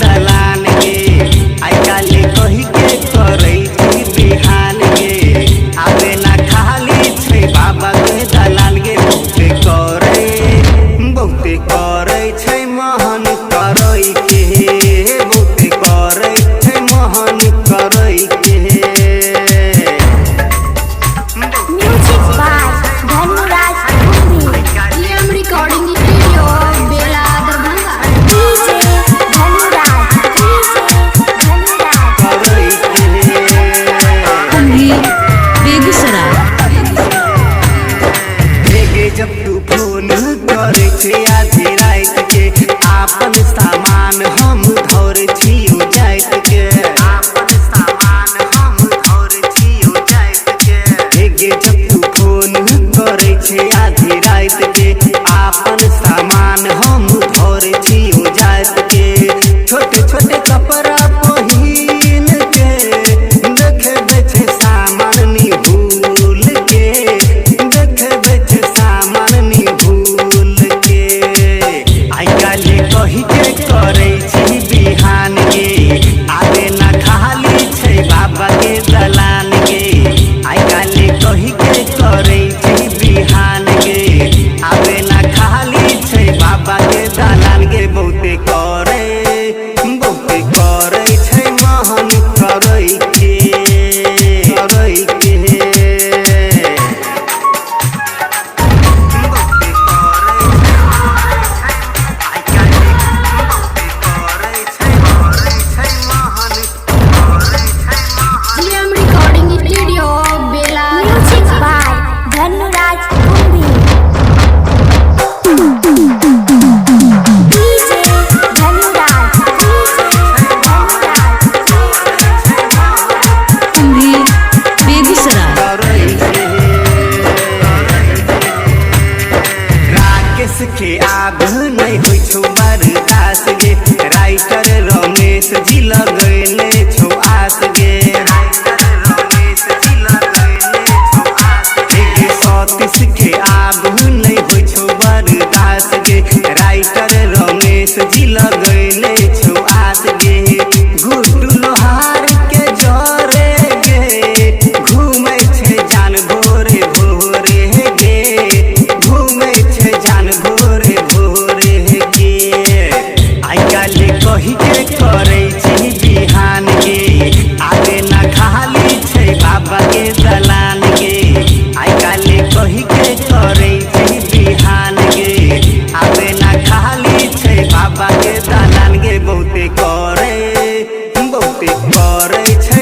दलान गे। आइ काल्हि कहि के करै छी बिहान गे, आबे ना खाली छै बाबा के दलान गे। बहुते करै छै महन करै के, बहुते करै छै महन करै के। Music by Dhanuraj Kumbhi. DM recording studio Bela Darbhanga. DJ Dhanuraj, DJ Dhanuraj. करै के। कुंभी बेगूसराय। हेगे जब तू फोन करै छै आधी राति के, आपन सामान हम धर छियौ जाइत के, आपन सामान हम धर छियौ जाइत के। हेगे जब तू फोन करै छै आधी राति के, आपन सामान हम धर छियौ जाइत के। छोटे छोटे कपड़ा पहिन के देखबै छै सामान निभूल के, देखबै छै सामान निभूल के। आइ काल्हि कहि के करै छी बिहान गे, आबे ना खाली छै बाबा के दलान गे। आइ काल्हि कहि के करै छी बिहान गे, आबे ना खाली छै बाबा के दलान गे। बहुते करै छै महन करै के, करै के। बहुते करै छै, आइ काल्हि बहुते करै छै, करै छै महन, करै छै महन। DM recording studio Bela. Music by Dhanuraj Kumbhi. DJ Dhanuraj, DJ Dhanuraj. Kumbhi Begusarai. Rakesh के आब नहीं होइ छौ बर्दाश्त गे, राइटर रमेश जी लगैले छौ आस गे, राइटर रमेश जी लगैले छौ आस गे। सतीश के आब नहीं होइ छौ बर्दाश्त गे, राइटर रमेश जी लगैले छौ आस गे। गुड्डू लोहार के जरे गे, घूमै छै जान भोरे भोरे गे, घूमै छै जान भोरे भोरे गे। आइ काल्हि कहि के करै छी बिहान गे, आबे ना खाली छै बाबा के दलान गे। आइ काल्हि कहि के करै छी बिहान गे, आबे ना खाली छै बाबा के दलान गे। बहुते करै छै।